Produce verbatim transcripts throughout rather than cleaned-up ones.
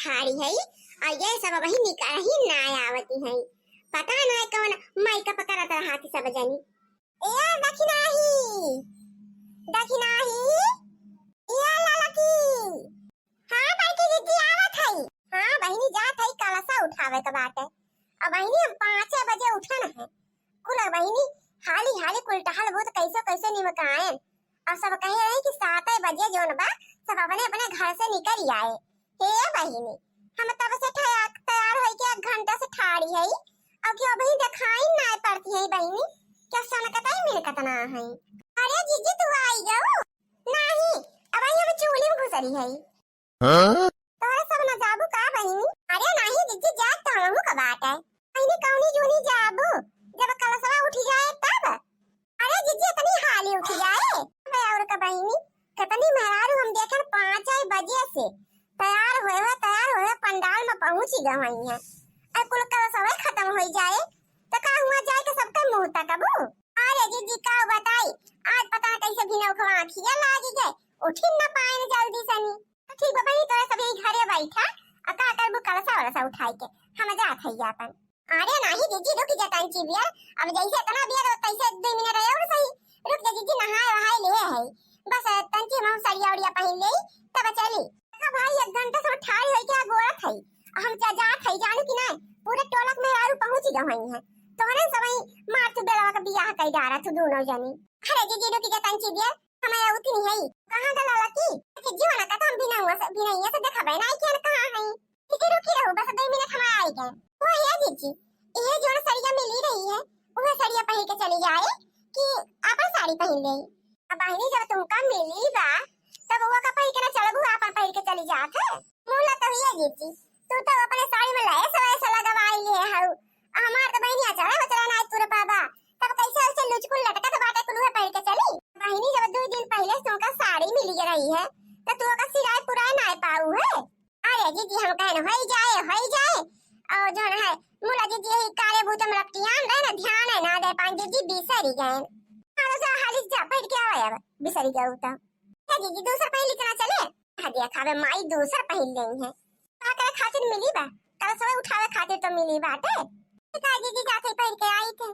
ठाड़ी है, और ये सब अबहीं निकरही ना आवती है। पता ना कौन makeup करत रहती सब जनी। ए दखिनाही, दखिनाही, ए ललकी। हाँ बड़की जिज्जी, आवत है। हाँ बहिनी, जात है, कलसा उठावे के बाटे। अब बहिनी, हम पाँचे बजे उठन है। कुल बहिनी हाली हाली कुल टहल भूत कैसो कैसो निमकाएन। और सब कहे रहे कि साते बजे जौन बा, सब अपने अपने घर से निकल आए। हे बहिनी, हम तब से ठया-, तैयार होई के एक घंटा से ठाड़ी है, और क्यों अबहीं देखाई ना पड़ती है बहिनी, क्या सनकत है, मिलकत ना है। अरे जिज्जी, तू आई गऊ? नाही, अबहीं हम चूल्ही में घुसरी है। हाँ? तोहरे सब न जाबू का बहिनी? अरे नाही जिज्जी, जात तो हमहू का बाटे। बहिनी कौनी जूनी जाबू, जब कलसवा उठी जाए तब? अरे जिज्जी, इतनी हाली उठी जाए? अबे और का बहिनी, कितनी मेहरारू हम देखन पाँच बजे से तैयार होए हुए, तैयार होए हुए पंडाल में पहुँची गई है। अब कुल कलसवे खत्म हो जाए तो का हुआ जाए के सबके मुँह तकबू? अरे जिज्जी का बताई, आज पता न कैसे भिनौखवा आँखिया लागी गए, उठी न पाएन जल्दी सनी। तो ठीक बा बहिनी, तोरा सब यही घरे बैठा, आ का करबू कलसा वलसा उठाई के, हम जात है अपन। अरे नाही जिज्जी, रुक जा तंची बियर, अब जैसे इतना बियर हो तैसे दो मिनट रहे और सही। रुक जा जिज्जी, नहाए वहाए लिए है, बस तंची हम सड़िया उड़िया पहन ले तब चली। देखा भाई, एक घंटा से ठाड़ी होई के गोरत है, हम जा जात है जानू कि नहीं, पूरे टोलक में आरू पहुँच गए हैं। तोहरे सब ही मार तू बेलवा का बियाह कई डारा तू दोनों जनी। अरे जिज्जी रुक जा तंची बियर, हमारे उतनी है। कहाँ का ललकी? जिज्जी वाला का तो हम बिना हुआ से, बिना ये से देखा बे नहीं किया कहाँ है। जिज्जी रुकी रहू, बस दो मिनट हमारे आई गए। वो ये जिज्जी, ये जोन सड़िया मिली रही है, वह सड़िया पहन के चली जाए कि आपन साड़ी पहन ले। अब बहिनी जब तुमका मिली बा, तब वो का पहन के ना चलबू, आपन पहन के चली जात है। मुला तो ये जिज्जी, तू तो अपने साड़ी में लैस वैस लगवाई ले हऊ, हमार तो बहिनी अचरा बचरा ना तुर पाबा, तब कैसे ऐसे लुचकुल लटकत बाटे कुलुहे पहन के चली? बहिनी जब दो दिन पहले से तुमका साड़ी मिली रही है, तो तू ओका सिराए पुराए ना पाऊ है। अरे जिज्जी हम कहन होई जाए, होई जाए, और जौन है मुला जिज्जी यही काले बूते में लपटियान रहे ना, ध्यान है ना दे पान जिज्जी बिसरी गए। अरे जा हाली जा पहन के आवे अब, बिसरी गए तो। ए जिज्जी दूसर पहन ली चला चले। हाँ देखा बे माई दूसर पहन लेई है। का करे खातिर मिली बा, कलसवे उठावे खातिर तो मिली बाटे। का जिज्जी जाते पहन के आई थे।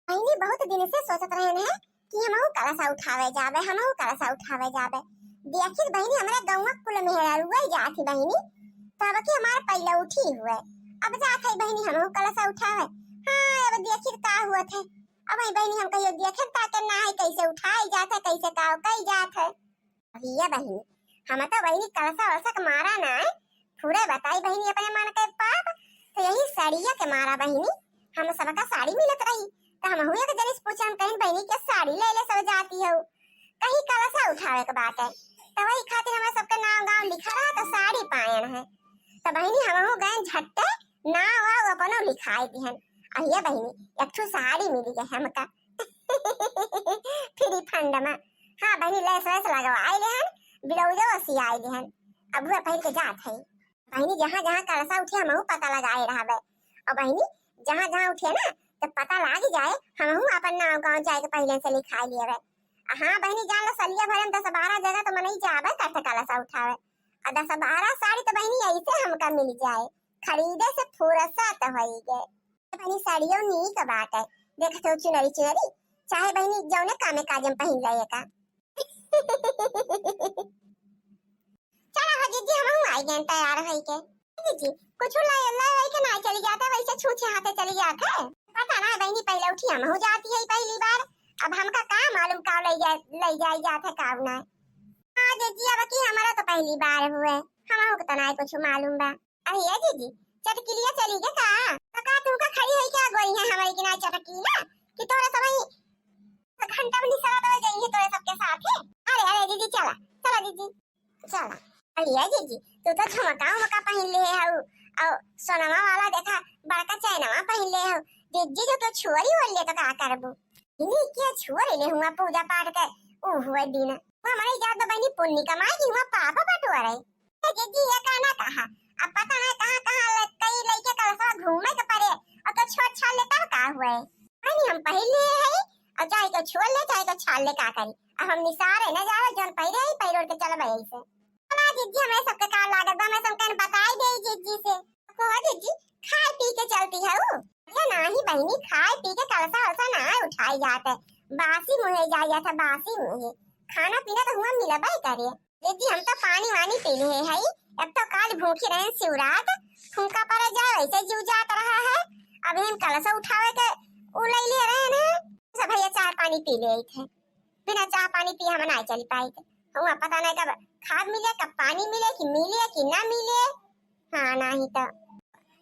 बहिनी बहुत दिन से सोचत रहन है कि हमहू कलसा उठावे जाबे, हमहू कलसा उठावे जाबे। देखित बहिनी हमरे गौवा कुल मेहरारुआ जात ही बहिनी, तब कि हमार पहले उठी हुए। अब जात है बहिनी हमहू कलसा उठावे। हाँ अब देखित का हुआ थे। अब वही बहिनी हम कहियो देखित ताके ना है कैसे उठाई जात है, कैसे का कई जात है। भैया बहिनी, हम तो बहिनी कलसा वलसा के मारा ना है, पूरे बताई बहिनी अपने मन के पाप, तो यही साड़िया के मारा बहिनी, हम सबका साड़ी मिलत रही, तो हम हुए के जनिस पूछे, हम कहीं बहिनी के साड़ी ले ले सब जाती हो, कहीं कलसा उठावे के बात है, तो वही खातिर हमारे सबके नाम गाँव लिखा रहा तो साड़ी पायन है, तो बहिनी हम गए झट्टे नाव वाव अपनो लिखाए दिहन। अहिया बहिनी, एक ठो साड़ी मिली गए हमका। फ्री फंड में। हाँ बहिनी, लेस वेस लगवाए लेहन, ब्लाउजो सियाए लेहन। अब वह पहन के जात है। बहिनी, जहाँ जहाँ कलसा उठे, हमहू पता लगाए रहबे। और बहिनी, जहाँ जहाँ उठे ना, तो पता लाग जाए, हमहू अपन नाव गाँव जाए के पहले से लिखाए लिए। हाँ बहिनी, जान लो, सलिया भरन दस बारह जगह तो मनई जाबे करते कलसा उठावे। और दस बारह साड़ी तो बहिनी ऐसे हमका मिल जाए। खरीदे से फुरसत होई गे। ए बहिनी, साड़ियो नीक बाटे। देखत हो चुनरी चुनरी, चाहे बहिनी जौने कामे काजे में पहिन ले एका। चला हो जिज्जी, हमहू आई गए तैयार होई के। जिज्जी, कुछ लाई लाई होई के ना चली जाते, वैसे छूछे हाथे चली जाते। पता ना बहिनी, पहले उठी हमहू जाती है पहली बार। अब हमका का मालूम का ले जा, ले जाई जाते का ना। हाँ जिज्जी, अब की हमारा तो पहली बार हुए, हमहू के तो ना कुछ मालूम बा। अरे ए दीदी, चटकिलिया चली गे का? तो का तुमका खड़ी होई क्या गोई है हमारी किनारे चटकीला? कि तोरे सब ही घंटा में निसरा तो जाएंगे तोरे सबके साथ है। अरे, अरे दीदी चला, चला दीदी, चला। अरे ए दीदी, तू तो झुमका उमका पहन ले हऊ, और सोनमा वाला देखा बड़का चैनवा पहन ले हऊ। दीदी जो तो छोरी बोल ले तो का करबू? इन्हीं के छोरी ले हुआ पूजा पाठ के, ऊ हुए दिन। वो हमारे जात बहिनी पुण्य कमाई की हुआ पाप बटोरे। ए दीदी, ये का ना कहा, अब पता नहीं कहाँ कहाँ ले-, कई लइके कलसवा घूमे के परे, और तो छोट छाल ले तब का हुए। नहीं, हम पहिर लिए है, और चाहे तो छोड़ ले, चाहे तो छाल ले, का करी। अब हम निसारे न जावे, जौन पहिरे है, पहिरोर के चलबे ऐसे। चला जिज्जी, हमें सबके का लागत बा, मैं सबके बताई दे जिज्जी से। कहो जिज्जी, खाए पी के चलती है उ? ये नाही बहिनी, खाए पी के कलसा वलसा ना उठाई जात है, बासी मुँहे जाई जात है, बासी मुँहे। खाना पीना तो हुआ मिलबे करे। जिज्जी, हम तो पानी वानी पी ले हई, अब तो काल भूखी रहे शिवरात, फूंका पर जाए वैसे जीव जात रहा है। अब हम कलसा उठावे के उ ले ले रहे हैं, सब भैया चाय पानी पी ले थे। बिना चाह पानी पिए हम ना चल पाइत। हुआ पता नहीं कब खाब मिले, कब पानी मिले, कि मिले कि ना मिले। हाँ, नाही तो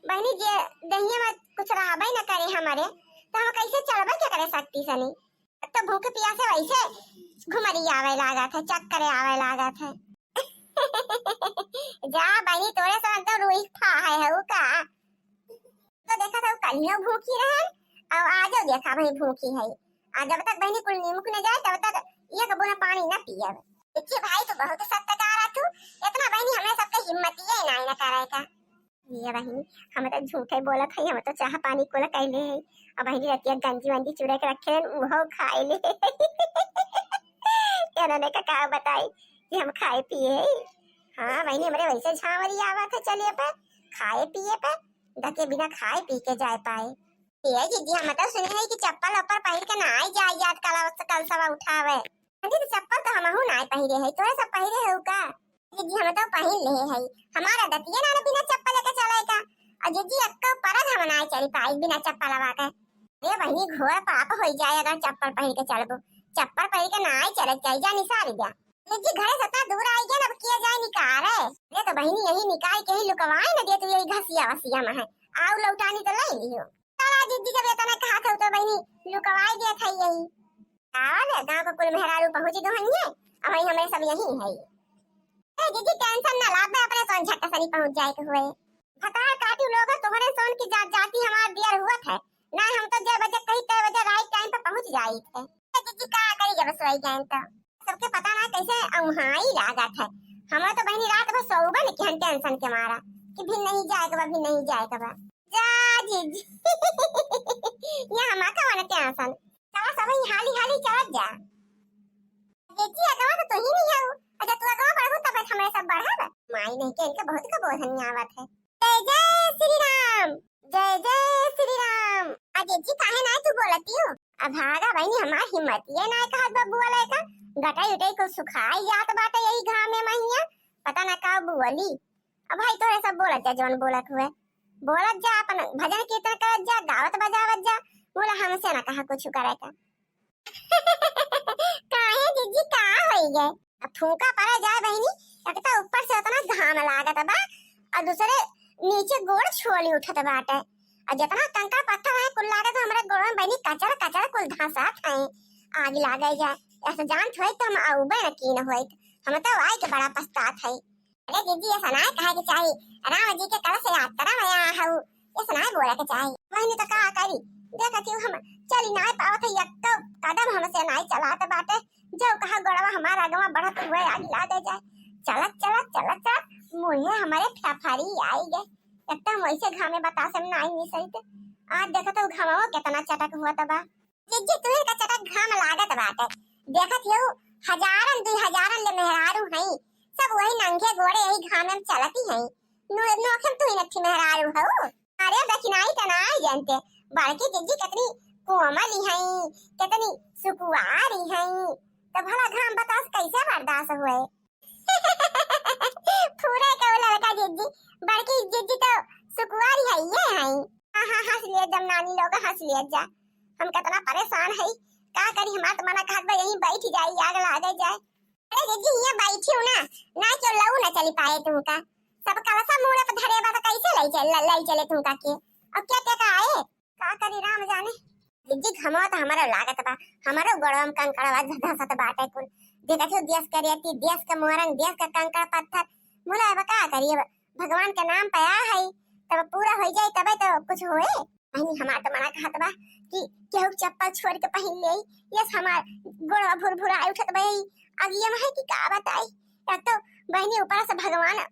बहिनी, जे दहिया में कुछ रहबे न करे हमरे, तो हम कैसे चलबे के करे शक्ति सनी? अब तो भूख पियासे वैसे घुमरी आवे लागत है, चक्कर आवे लागत है। जा बहिनी, तोरे से एकदम रूही खा है, है उ का? तो देखा था, कलियो भूखी रहन, और आजो देखा वही भूखी है। आ जब तक बहिनी कुल निमुक न जाए, तब तक एक बूंद पानी न पियब। देखिए भाई, तू बहुत सत्य कह रहा तू, इतना बहिनी हमरे सबके हिम्मत ये ना, ना करे का। ये बहिनी, हम तो झूठे बोलत है, हम तो चाह पानी कुल कैले है। अब बहिनी रतिया गंजी वंजी चुरा के रखे हैं, उहो खाए ले। इन्होंने का, का बताई कि हम खाए पिए है। हाँ बहिनी, हमरे वैसे झांवरी आवत है चलिए पे, खाए पिए पे, धके बिना खाए पी के जाए पाए। ए जिज्जी, हम तो सुने है कि चप्पल उप्पल पहिर के ना आई जाए जात कल, कलसवा उठावे। अरे तो चप्पल तो हमहू ना पहिरे है, तोरे सब पहिरे है का? जिज्जी, हम तो पहिर ले है, हमारा दतिया ना बिना चप्पल के चले का। और जिज्जी, अक्का परग हम ना चली पाई बिना चप्पल के। अरे बहिनी, घोर पाप हो जाए अगर चप्पल पहिर के चलबो। चप्पल पहिर के ना आई चले जाए, जा निसारी जा। जिज्जी, घरे से इतना दूर आई गया ना, अब किया जाए निकार है। अरे तो बहिनी, यही निकाल के ही लुकवाए न दे तू, यही घसिया वसिया में है, आउ लौटानी तो ले लियो। चला जिज्जी, जब इतना कहा था तो बहिनी लुकवाई दिया था यही। आवल गाँव का कुल मेहरारू पहुँच गए होंगे, अब वही हमें सब यही है। ए जिज्जी, टेंशन ना लाबे, अपने सोन झट सनी पहुँच जाए के हुए। भतार काटी लोग तोहरे सोन की जात जाती हमार दियर हुआ था ना, हम तो जय बजे कही तय बजे राइट टाइम पे पहुँच जाई थे। ए जिज्जी, का करी जब सोई गए तो सबके पता ना कैसे अउहाई लागत है। हमरा तो बहिनी रात भर सोउबे न किहन टेंशन के मारा कि भी नहीं जाए के बा, भी नहीं जाए के बा। जा जिज्जी। ये हमा का वाला टेंशन। चला सब ही हाली हाली चलत जा। जिज्जी, अगवा तो तू ही नहीं हऊ। अच्छा, तू अगवा बढ़बू तब हमरे सब बढ़ब। माई नहीं के इनके बहुत का बोझन आवत है। जय जय श्री राम, जय जय श्री राम। आ जिज्जी, काहे ना तू बोलती हो? अब भागा बहिनी, हमार हिम्मत ये ना कहत बा बुआ लेका। गटाई उटाई कुल सुखाई जात बाटे यही घाम में महिया, पता ना का बोली। अब भाई तोरे सब बोलत जा, जौन बोलत हुए बोलत जा, अपन भजन कीर्तन करत जा, गावत बजावत जा। बोला हमसे ना कहा कुछ करे का। काहे जिज्जी, का होई गए? अब फूंका पड़ा जाए बहिनी, एक तो ऊपर से उतना घाम लागत बा, और दूसरे नीचे गोड़ छोली उठत बाटे, और जितना कंकड़ पत्थर है कुल लागत बा हमरे गोड़ में बहिनी, कचर कचर कुल धंसत है। आग लागे जाए, ऐसे जानत होइत तो हम आउबे न कीन होइत, हम तो आई के बड़ा पछतात है। अरे जिज्जी, ऐसा ना कहे के चाही, राम जी के कलश यात्रा में आया हूँ, ऐसा ना बोले के चाही। बहिनी तो का करी, देखत ही हम चली ना पावत है, एक कदम हमसे ना चलात बाटे, जो कहा गोड़वा हमारा अगवा बढ़त हुए आगे लागे जाए। चलत चलत चलत चलत मुँहे हमारे फफरी आई गए, एकदम वैसे घामे बतासे में नाई निसरते। आज देखत हो घामवा कितना चटक हुआ तबा। जिज्जी, तुहे का चटक घाम लागत बाटे। देखत हऊ, हजारन दुई हजारन ले मेहरारू हई, सब वही नंगे गोड़े यही घामे में चलती हई। नो-, नोखे में तुही नथी मेहरारू हऊ। अरे दखिनाई त नाई जानते, बड़की जिज्जी कितनी कोमल हई, कितनी सुकुवारी हई, तो भला घाम बतास कैसे बर्दाश्त हुए? पूरे के उ लड़का जिज्जी, बड़की जिज्जी तो सुकुवारी है, ये है। हाँ, हाँ, हंस लिए जब नानी लोग, हंस लिए जा। हम कितना परेशान है, का करी, हमार तो मना कहत बा यहीं बैठ जाई, आग लागे जाए। अरे जिज्जी, ये बैठी हूँ ना, ना क्यों लऊ ना चली पाए तुमका। सब कलसा मूड़े पर धरे बा तो कैसे ले चल, ले चले तुमका के? अब क्या क्या का आए? का करी राम जाने। जिज्जी घमवा त हमरो लागत बा, हमरो गोड़वा में कंकड़वा धंसत बाटे कुल। देखत हो देश के रेती, देश के मोरंग, देश के कंकड़ पत्थर। मुला अब का करी, अब भगवान के नाम पे आ है, तब पूरा हो जाए तबे तो कुछ होए। अहनी हमार तो मना कहत बा कि केहू के चप्पल छोड़ के पहिन ले, यस हमार गोड़वा भुरभुराए उठत बा, अगिया में है कि का बताई। एक तो बहिनी ऊपर से भगवान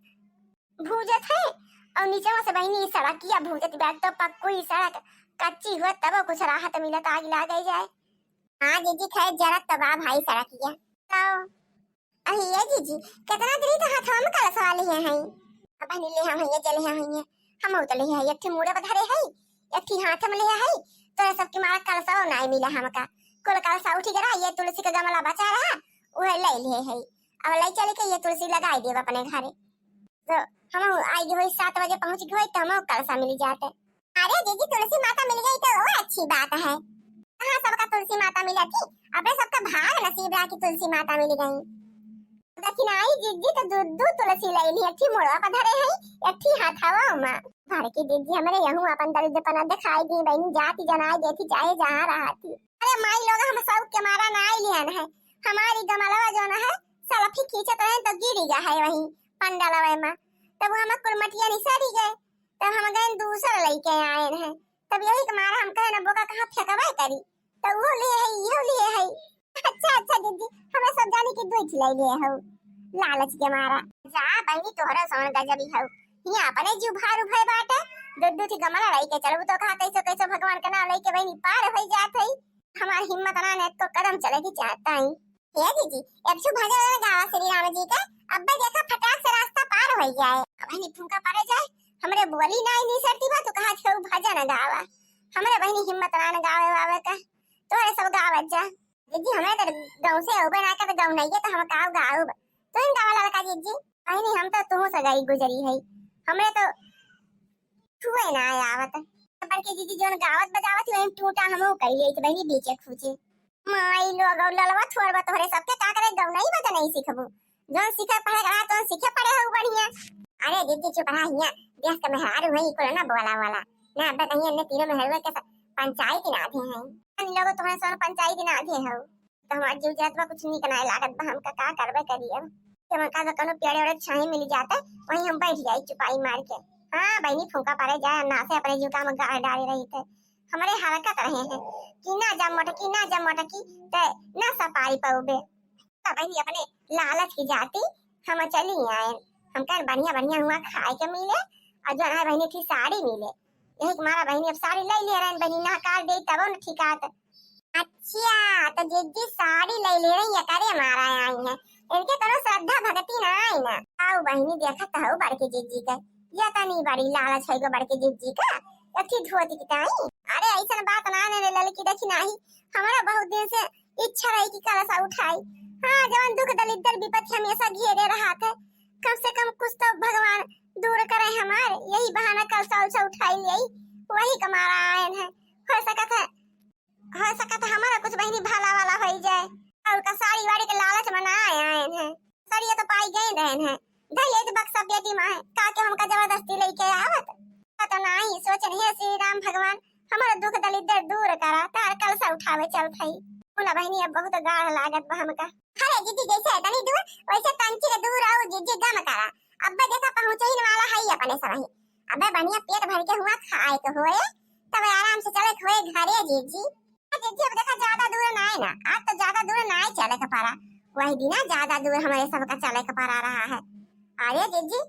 भूजत है और नीचे से बहिनी ई सड़किया भूजत बा, तो पक्कू ई सड़क कच्ची हुआ तबो कुछ राहत मिलत, आग लागे जाए। हाँ जिज्जी, खैर जरत तो बा भाई सड़किया। तो अही ये जी, कितना दिन तो हाथवा में कलशवा लिहे हैं। अब बहिनी लिहे हैं, ये जले हैं, ये हम तो लिहे हैं, एक ठे मूड़े पर धरे है, एक ठे हाथ में लिहे है, तोरे सबके मारा कलशवा नाहीं मिला हमका। कुल कलशवा उठी गया, ये तुलसी का गमला बचा रहा, वह ले लिहे है। अब ले चल के ये तुलसी लगाई देब अपने घरे। तो हम आई गए होई, सात बजे पहुँच गए होई, तो हम कलशा मिल जाते। अरे दीदी, तुलसी माता मिल गई तो वो अच्छी बात है। कहाँ सबका तुलसी माता मिला थी, अबे सबका भाग नसीब रहा कि तुलसी माता मिल गई। लेकिन आई दीदी तो दू दू तुलसी ले ली, एक ठे मुड़वा पर धरे है, एक ठे हाथवा में। बड़की दीदी हमरे यहूँ अपन दलिद्रपना दिखाई दी, बहिनी जाति जनाई देती चाहे जहाँ रहती। अरे माई लोग, हम सब के मारा ना आई लिहन है, हमारी गमलवा जो है सेल्फी खींचत रहे तो गिर गया है वहीं पंडलवा में, तब हम कुल मटिया निसरी गए। तब हम गए दूसर लइके आए हैं, तब यही के मारा हम कहे ना बोका कहाँ फेंकबे करी, तो वो लिए है, इहो लिए है। अच्छा अच्छा दीदी, हमें सब जाने की दुई ठे ले लिए हो लालच के मारा। जा बहिनी, तोहरा सोन गजबी हो, हियाँ अपने जीव भार उभय बाटे, दू दू ठे गमला लइके चलबू तो कहा कैसे कैसे भगवान के नाम लइके बहिनी पार हो जात है। हमार हिम्मत ना ने को कदम चले की चाहता है। हे दीदी, एक ठो भजन और गावा श्री राम जी का, अब्बे देखा फटाक से रास्ता पार हो जाए। अब बहिनी फुंका पड़े जाए, हमरे बोली ना नहीं सरती बा, तू कहा छो भजन गावा। हमरे बहिनी हिम्मत ना न गावे वावे का, तोरे सब गावत जा। दीदी, हमें तो गाँव से होबे ना कर, गाँव नहीं है तो हम काव गाउब। तू ही गावा लड़का दीदी। बहिनी, हम तो तुहू से गई गुजरी है, हमरे तो छुए ना आवत। बड़की दीदी जोन गावत बजावत ही, वही टूटा हमहू कई लेत बहिनी बीचे खूचे। माई लोग, और ललवा छोड़बा तोहरे सबके का करे, गौनई बजा नहीं सीखबू। जोन सीखे पढ़े के रहा, तोन सीखे पड़े हो बढ़िया। अरे दीदी चुप रहा हिया, देख के मेहरारू है, ई कुल ना बोला वाला। ना अब्बे कहीं अन्य तीनों मेहरुआ के स-, पंचायत ना आधे हैं। हम लोग तोहरे सोन पंचायत ना आधे हो। तो हमार जीव जात बा, कुछ नीक नाय लागत बा हमका, का करबे करी अब। हमका तो कोनो पेड़े ओड़े छाही मिल जाते, वहीं हम बैठ जाई चुपाई मार के। हाँ बहिनी, फूंका पड़े जाए, ना से अपने जीव का हम गाड़ डाले रही थे। हमरे हरकत रहे हैं कि ना जा मोटकी, ना जा मोटकी, ते ना सपारी पउबे। तो बहिनी अपने लालच की जाती हम चली आए। हम कहें बढ़िया बढ़िया हुआ खाए के मिले, और जो है बहिनी की साड़ी मिले। यही के मारा बहिनी अब साड़ी ले ले रहे हैं, बहिनी ना काट दे तब न ठिकात। अच्छा, तो जिज्जी साड़ी ले ले रही है, करे मारा आई है, इनके कोनो श्रद्धा भक्ति ना आई ना। आओ बहिनी, देखत हो बड़के जिज्जी के, ये तनी बड़ी लालच है गो बड़के जिज्जी का, अथी धोती की ताई। अरे ऐसन बात ना ने ललकी, देखी नाही, हमारा बहुत दिन से इच्छा रही कि कलशा उठाई। हाँ, जवन दुख दलिद्दर विपत्ति हमेशा घेरे रहा थे, कम से कम कुछ तो भगवान दूर करे हमार, यही बहाना कलशा उलशा उठाई ले, वही का मारा आयन है। हो सकत है, हो सकत है हमारा कुछ बहिनी भला वाला होई जाए। और का साड़ी वाड़ी के लालच में ना आयन है, साड़िया तो पाई गए रहन है, धैले तो बक्सा पेटी में है, का के हमका जबरदस्ती लेके आवत। पता नहीं, सोचन हे श्री राम भगवान, हमारा दुख दलिद्दर दूर करा, तार कलशा उठावे चलत हई। बोला बहिनी, अब बहुत गाढ़ लागत बा हमका। अरे जिज्जी, जैसे इतनी दूर, वैसे तंची के दूर आओ जिज्जी, गम करा। अब्बे देखा पहुँचे ही वाला है अपने सब ही। अब्बे बढ़िया पेट भर के हुआ खाए के होए, तब आराम से चले के होए घरे जिज्जी। जिज्जी, अब देखा ज्यादा दूर ना है ना, आज तो ज्यादा दूर ना है चले के पारा। वही दिना ज्यादा दूर हमारे सबका चले के पारा रहा है। अरे जिज्जी,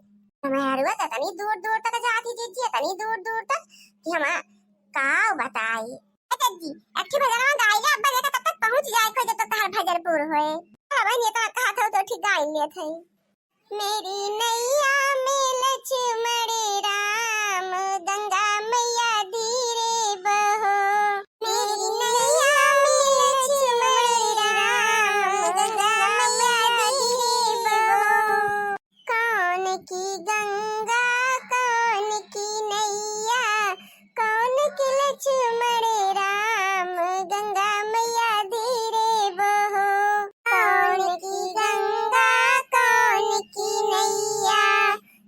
हमारे हरुआ तो इतनी दूर दूर तक जाती जिज्जी, इतनी दूर दूर तक कि हम का बताई। ए जिज्जी, अच्छी भजनवा गाइले, अब्बे देखा तब तक पहुँच जाए कोई जब तक तहार भजन पूर होए। अरे बहिनी, इतना कहा था तो ठीक गाई लेत है। मेरी नैया में लक्ष्मण राम, गंगा मैया धीरे बहो। मेरी नैया में लक्ष्मण राम, गंगा मैया धीरे बहो। कौन की गंगा, कौन की नैया, कौन के लक्ष्मण राम, गंगा मैया धीरे बहो। कौन की गंगा, कौन की नैया,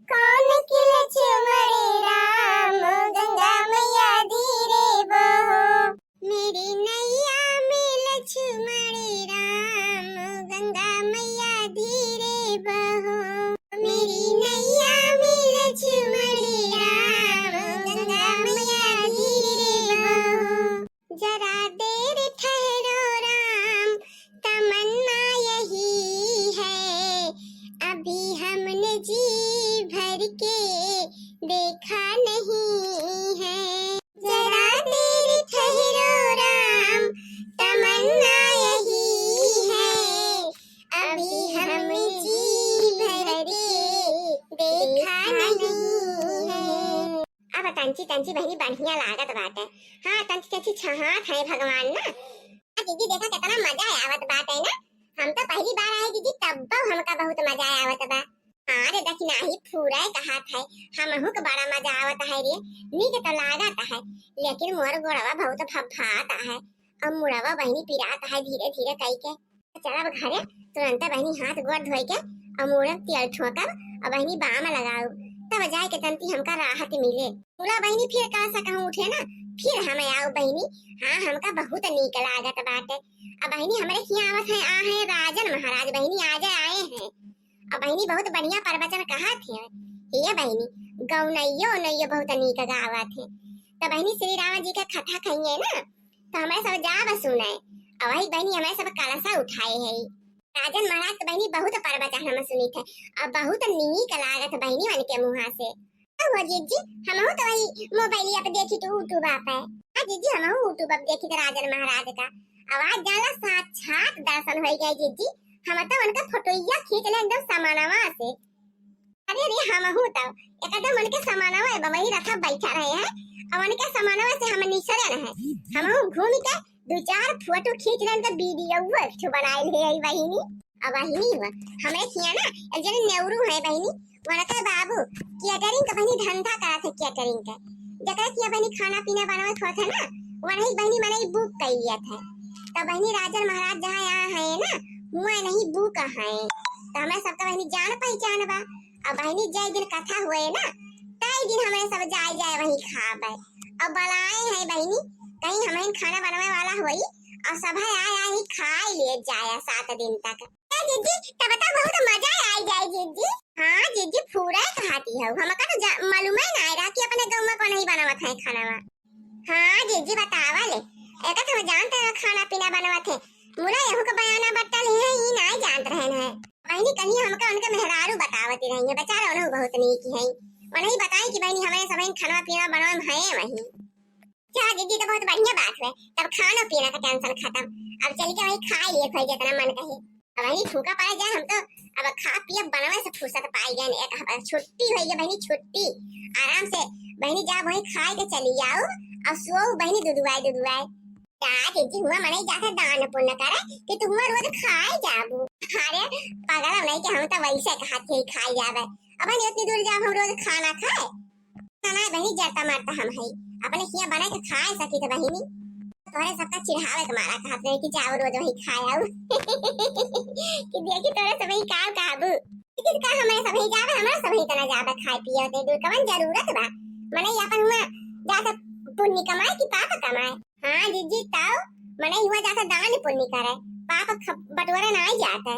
कौन के लक्ष्मण राम, गंगा मैया धीरे बहो। मेरी नैया में लक्ष्मण राम, गंगा मैया धीरे बहो। मेरी नैया में लक्ष्मण राम, गंगा मैया धीरे बहो। जरा देर ठहरो राम, तमन्ना यही है, अभी हमने जी भर के देखा नहीं है। जरा देर ठहरो राम, तमन्ना यही है, अभी हम जी देखा नहीं है। अब तंची तंची बहिनी बढ़िया लागत बाटे। हाँ, तंची तंची छहात है भगवान ना। हाँ दीदी, देखा कितना मजा आवत बाटे ना। हम तो पहली बार आए दीदी, तब हमका बहुत मजा आवत बा। हाँ रे, देखी नाही फूरे कहत है, हमहू के बड़ा मजा आवत है रे। नीक तो लागत है, लेकिन मोर गोड़वा बहुत फफात है। अब मुड़वा बहिनी पिरात है धीरे धीरे कई के। चलब घरे, तुरंत बहिनी हाथ गोड़ धोई के और मुड़े तेल ठोकब और बहिनी बाम लगाऊ, तब जाए के तंती हमका राहत मिले। मुड़ा बहिनी फिर का सा कहूँ उठे ना, फिर हम आऊ बहिनी। हाँ, हमका बहुत नीक लागत बाटे। अब बहिनी हमरे खिया आवत है, आ है राजन महाराज, बहिनी आजे आए हैं। अब बहिनी बहुत बढ़िया प्रवचन कहत हैं। हे बहिनी, गौनैयो उनैयो बहुत नीक गावत हैं। तो बहिनी श्री राम जी के कथा कहिए ना, तो हमारे सब जाब सुने। और वही बहिनी हमारे सब कलशा उठाए है। राजन महाराज के बहिनी बहुत प्रवचन हम सुनित है और बहुत नीक लागत बहिनी उनके मुँहा से। तो हो जीजी, हमहू तो वही मोबाइल पे देखी तो YouTube पे। हाँ जीजी, हमहू YouTube पे देखी तो राजन महाराज का। अब आज जाला साक्षात दर्शन हो गए जीजी। हम तो उनका फोटोइया खींच ले एकदम समानवा से। अरे रे, हमहू तो एकदम उनके समानवा है, वही रथा बैठा रहे हैं और उनके समानवा से हम निसरन है। हमहू घूम के दो चार फोटो खींच लेन तो वीडियो एक ठो बनाए ले आई बहिनी। अब बहिनी हुआ, हमरे खिया ना एक जने नेहरू है बहिनी, उनके बाबू केटरिंग का बहिनी धंधा करत है, केटरिंग का। जकरे खिया बहिनी खाना पीना बनावत होत है ना, वही बहिनी मनई बुक कर लिया था। तो बहिनी राजन महाराज जहाँ यहाँ है ना, हुआ नहीं बुक है। तो हमारे सबका बहिनी जान पहचान बा। अब बहिनी जय दिन कथा हुए ना, तय दिन हमारे सब जाए जाए वहीं खाबे। अब बुलाए हैं बहिनी, कहीं हमारे खाना बनवे वाला होई और सब आए आए ही खाए लिए जाए सात दिन तक। ए जीजी, तब तो बहुत मजा आई जाए जीजी। हाँ जीजी, फूरे खाती हो, हमका तो जा-, मालूम ही ना रहा कि अपने गाँव में कौन ही बनावत है खाना। हाँ जीजी, बतावा ले, एक तो हम जानते हैं खाना पीना बनवत है, मुला यहू का बयाना बट्टल है, ई ना जानत रहन है। बहिनी कहीं हमका उनके मेहरारू बतावती रही है, बेचारे उन्हों बहुत नीक है, उन्हें बताई कि बहिनी हमारे सब खाना पीना बनवे में है वही। जा जीजी, तो बहुत बढ़िया बात है, तब खाना पीना का टेंशन खत्म। अब चल के वही खा लिए भाई जितना मन कहे। अब वही फूका पड़े जाए, हम तो अब खा पिए बनवे से फुर्सत पाई गए। एक हफ्ता छुट्टी होई गई बहिनी, छुट्टी। आराम से बहिनी जा वही खाए के चली आओ और सो बहिनी दुदुआए दुदुआए। जा जीजी, हुआ मनई जाके दान पुण्य करे कि तू हुआ रोज खाए जाबू। अरे पगल नहीं कि हम तो वैसे कहा थे खाए जाबे। अब बहिनी उतनी दूर जाब हम रोज खाना खाए? ना, ना बहिनी, जरता मरता हम है, अपने हिया बना के खाए सकी थे बहिनी। तोहरे सबका चिढ़ावे के मारा कहत रहे कि जाओ रोज वही खाए आओ। कि देखी तोहरे सब ही का कहबू। लेकिन का हमारे सब ही जावे, हमारे सब ही तना जावे खाए पिए होते दूर कवन जरूरत बा। मने अपन हुआ जाके पुण्य कमाए कि पाप कमाए। हाँ जीजी, ताऊ मने हुआ जाके दान पुण्य करे, पाप ख-, बटोरे ना जाते।